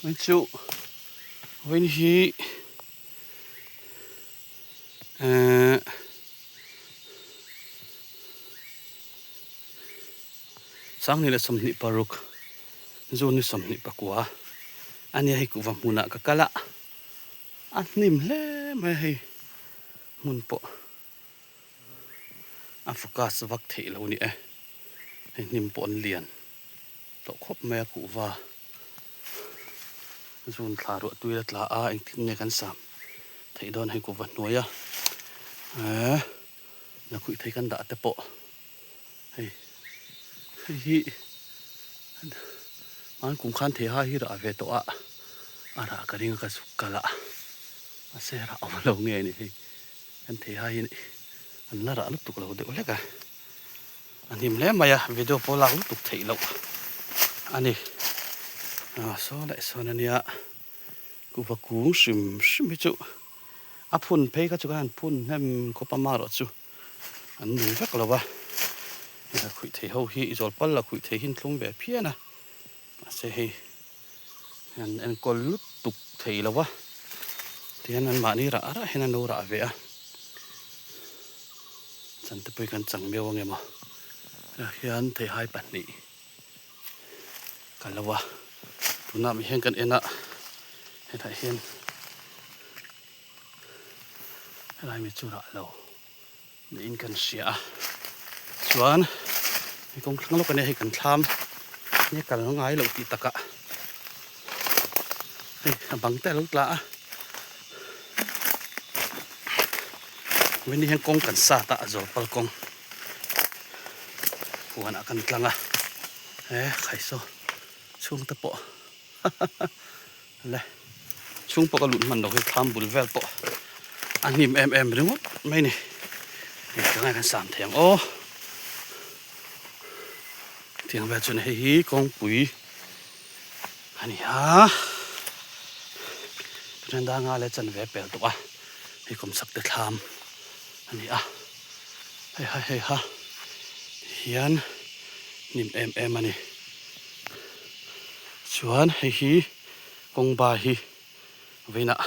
Hei chu vawiin hi ehh Sanghnih leh 26 June ni 24 a nia hei kuhva hmunah ka kal a a hnim hle mai a hei hmun pawh a focus vak theih lo a ni e hei hnim pawh an lian. Tawh khawp mai a kuhva zun thla ruah tui la tla a engtin nge kan sam theih dawn hei kuhva hnuai a eee la khuih thei kan dah te pawh hei hei hi hman kum khan thei ha hi rah ve tawh a a rah ka ring a ka zuk kal a mahse rah awm lo nge ni hei kan thei ha hi an la rah lutuk lo deuh hlek a. A hnim hle mai a, video pawh lak lutuk theih loh a ni. Ah saw leh sawn a nia, kuhva kung hrim hrim hi chu a phun phei kha chu kan han phun hnem khawp a marawh chu an nung vek lo a, hei la khuih thei ho hi i zawl pal la khuih thei hi an thlum ve phian a, mahse hei an enkawl lutuk thei lo a, tihian anmahni rah rah hian an lo rah ve a. Chante pawh hi kan chang miau ange maw tah hian theihai pahnih ka lo a tunah mi hian kan en a hetah hian helai mi chu rah lo niin kan hria a chuan hei kawng thlang lawk ania hei kan thlam nia kal ngai loh tih takah hei a bang te alo tla a. Vawini hian kawng kan sat a a zawl pal kawng huanah kan tlang a he khaisaw chhung te pawh le chhung pawh ka lut hman lo hi thlam bul vel pawh a hnim em em ringawt mai a ni hei ka ngai kan sam thei ang aw tiang vel chuan hei hi kawngpui a ni a Pathian danga leh chanve pel tawh a hei kum chak te thlam a ni a hei ha hei ha hian hnim em em a ni chuan hei hi kawng ba hi vawiinah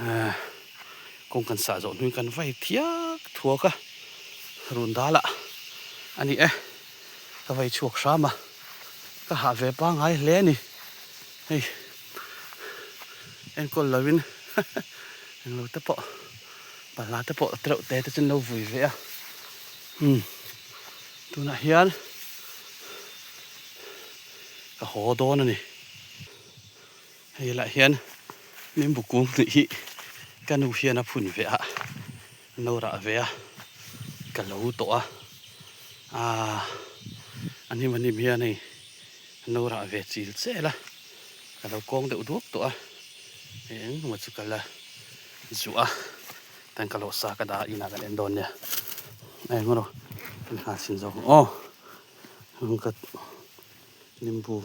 ehh kawng kan sah zawh hnuin kan vai thiak thuak a run dalah a ni e ka vai chhuak hram a ka hah ve pangngai hle a ni hei. Enkawl lovin englo te pawh balhla te pawh tereuh te te chu an lo vui ve a umm tunah hian ka haw dawn a ni hei lah hian nimbu kung hnih hi ka nu hian a phun ve a an lo rah ve a ka lo tawh a aaa a hnim a hnim hian hei an lo rah ve chil chel a. Ka lo kawng deuh duak tawh a, hei engemaw chu ka la zuah a, tan ka lawh sa ka dah a inah kan en dawn nia, eng erawh kan nghal chhin zawk ang aw, ka nimbu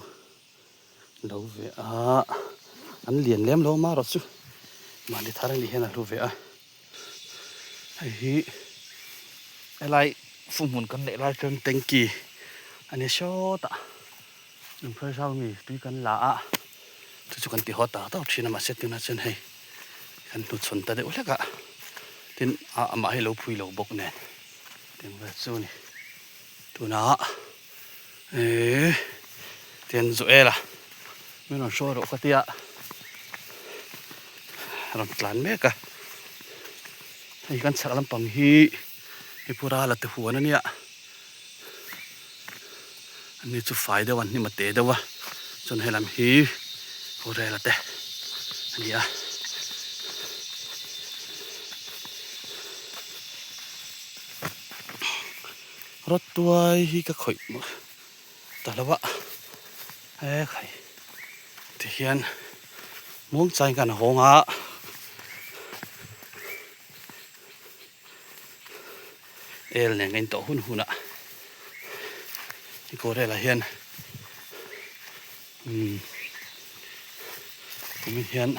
lo ve a, an lian lem lo marawh chu mahni thar anih hian a hlu ve a, hei hi helai fuhmun kan neih lai chuan tanky a ni sawt a. Lungphai zau mi tui kan la a, chu chu kan ti haw tak tak thin a mahse tunah chuan hei kan hnuchhawn ta deuh hlek a, tin ah amah hi a lo phui lo bawk nen tiang vel chu a ni. Tunah eehh tian Joel-a min rawn hruai rawh ka tia rawn tlan mek a, hei kan chhak lampang hi hei pura la ti huan a nia. Ani chu fai deuh a hnim a te deuh a chuan helam hi rel a te a ni a. Rawtuai hi ka khawih ta lo a he khai ti hian muangchangin kan hawng a. El nen ka intawh hun hun a i kawrel ah hian umm kumin hian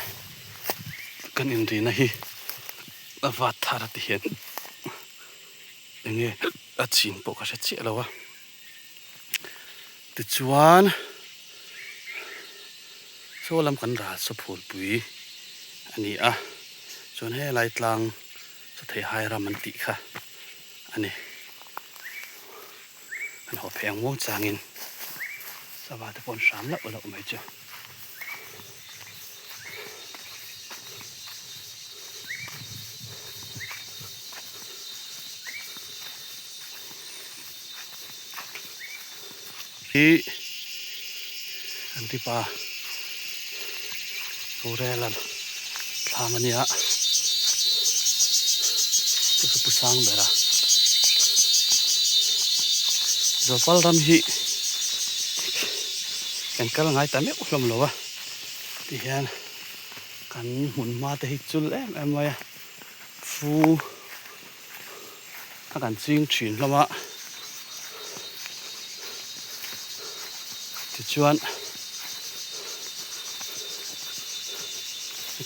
kan inrina hi a vat thar a ti hian enge a chin pawh ka hre chiah lo a tichuan. Saw lam kan ral saw phulpui a ni a, chuan helai tlang saw theihai ram an tih kha a ni. An haw phei ang muang changin sava te pawh an hram lauh lauh mai chu. Hi kan tipa Rorel a thlam a nia chu chu pu sang ber a Zawlpal ram hi kan kal ngai ta meuh hlawm lo a tihian kan hmun hma te hi chul em em mai a fu a kan ching thin hlawm a tichuan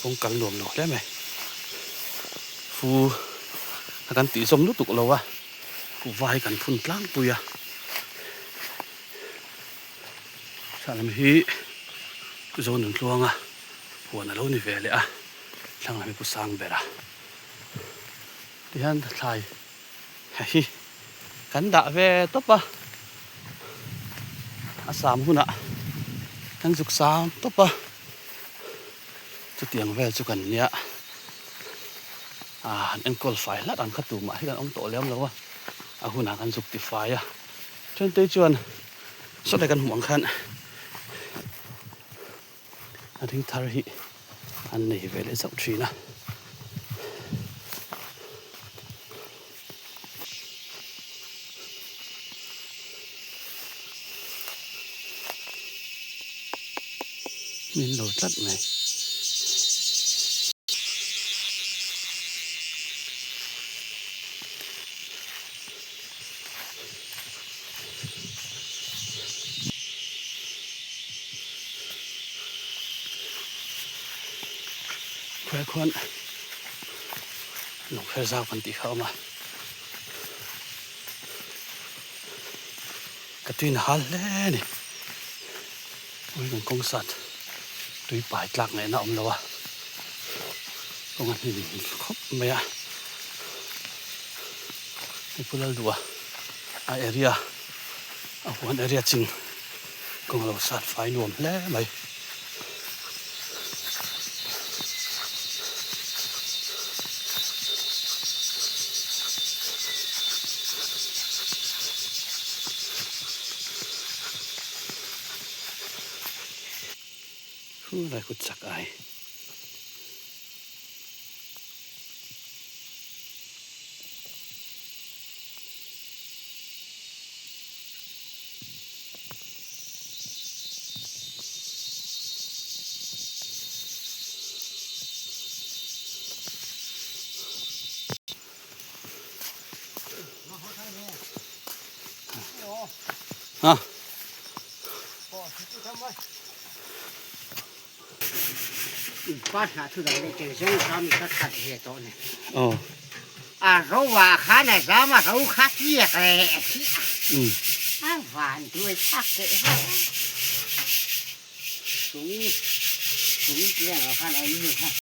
kawng kal nuam lo hle mai fu a kan tih zawm lutuk lo a kuhva hi kan phun tlangpui a thla lam hi Zonun tluanga huan a lo ni ve leh a thlang lam hi pu sang ber a. Tihian thlai hi kan dah ve tawp a, a sam hunah kan zuk sam tawp a, chutiang vel chu kan nia ah han enkawl fai hlat ang kha tumah hi kan awm tawh lem lo a, a hunah kan zuk ti fai a, then te chuan sawtlai kan hmuh ang khan A ring thar hi an nei ve leh zauh thin a. Min lo tlat mai. Khuai khuan lungpher zau kan tih kha a awm a, ka tuin a hal hle a ni. Ui kan kawng sat tui pai tlak ngaihna a awm lo a, kawng a hnim khawp mai a, hei pu Lalduha a area a huan area chin kawng a lo sat fai nuam hle mai. Khu lai kut chak ai. Ha. Aw. A ro ah khan a zam a ro kha tliak le a thi a. A van duai thlak ke ha. Tung tung leng ah khan a in kha.